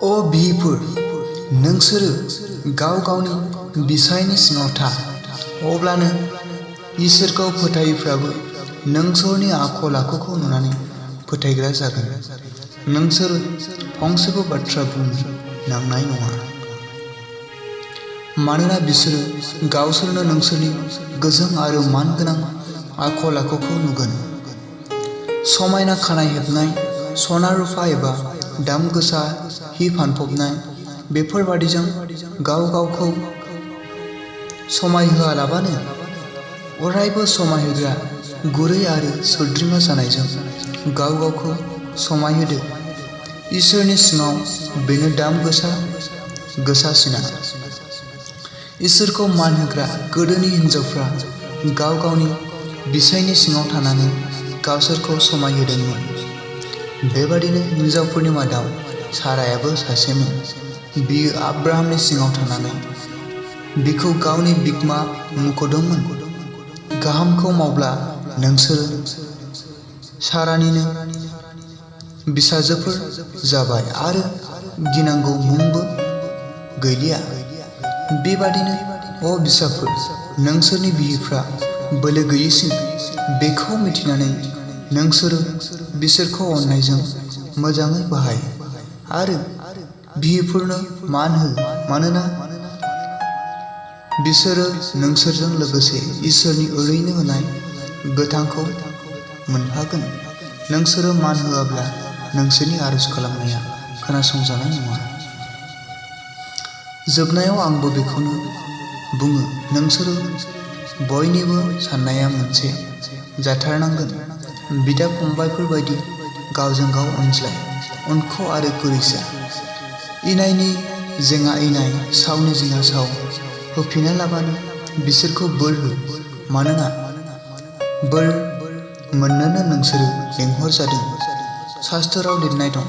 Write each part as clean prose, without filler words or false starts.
अ बिफोर नोंसोरो गाव गावनि बिसायनि सिङाव था, अब्लानो इसोरखौ फोथायैफ्राबो नोंसोरनि आखल आखुखौ नुनानै फोथायग्रा जागोन। नोंसोर फंसेबो बाथ्रा बुंनो नांनाय नङा, मानोना बिसोरो गावसोरनो नोंसोरनि गोजों आरो मानगोनां आखल आखुखौ नुगोन। समायना खानाय हेबनाय, सना रुफा एबा दाम गोसा हि फानफबनाय बेफोरबादिजों गाव गावखौ समायहोआलाबानो अरायबो समायहोग्रा गुरै आरो सोद्रोमा जानायजों गाव गावखौ समायहोदो। इसोरनि सिङाव बेनो दाम गोसासिना। इसोरखौ मान होग्रा गोदोनि हिनजावफ्रा गाव गावनि बिसायनि सिङाव थानानै गावसोरखौ समायहोदोंमोन। बेबादिनो हिनजावफोरनि मादाव सारायाबो सासेमोन। बियो आब्राहामनि सिङाव थानानै बिखौ गावनि बिगोमा मुंख'दोंमोन। गाहामखौ मावब्ला नोंसोरो सारानिनो बिसाजोफोर जाबाय आरो गिनांगौ मुंबो गैलिया। बेबादिनो अ बिसाफोर, नोंसोरनि बिहिफ्रा बोलो गैयैसिन बेखौ मिथिनानै नोंसोरो बिसोरखौ अननायजों मोजाङै बाहाय आरो बिहिफोरनो मान हो, मानोना बिसोरो नोंसोरजों लोगोसे इसोरनि ओरैनो होनाय गोथांखौ मोनफागोन। नोंसोरो मान होआब्ला नोंसोरनि आरज खालामनाया खोनासंजानाय नङा। जोबनायाव आंबो बेखौनो बुङो, नोंसोरो बयनिबो साननाया मोनसे जाथारनांगोन। बिदा फंबायफोर बायदि गावजों गाव अनज्लाय, अनख' आरो गुरै जा। इनायनि जेङा इनाय, सावनि जेङा साव होफिनालाबानो बिसोरखौ बोर हो, मानोना बोर मोननोनो नोंसोरो लेंहर जादों। शास्त्रआव लिरनाय दं,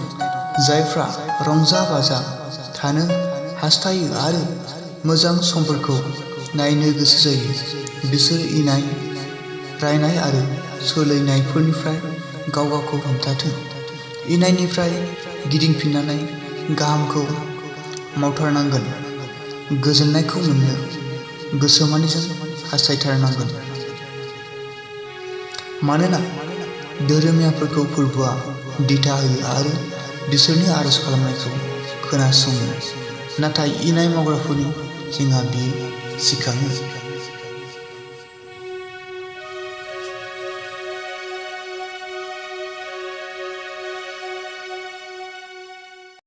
जायफ्रा रंजा बाजा थानो हास्थायो आरो मोजां समफोरखौ नायनो गोसो जायो, बिसोरो इनाय, रायनाय आरो सोलायनायफोरनिफ्राय गाव गावखौ हमथाथों। इनायनिफ्राय गिदिंफिननानै गाहामखौ मावथारनांगोन। गोजोननायखौ मोननो गोसोमानिजों हास्थायथारनांगोन। मानोना धोरोमियाफोरखौ फोरबोआ दिथा होयो आरो बिसोरनि आरज खालामनायखौ खोनासङो, नाथाय इनाय मावग्राफोरनि जेंहा बियो सिखाङो।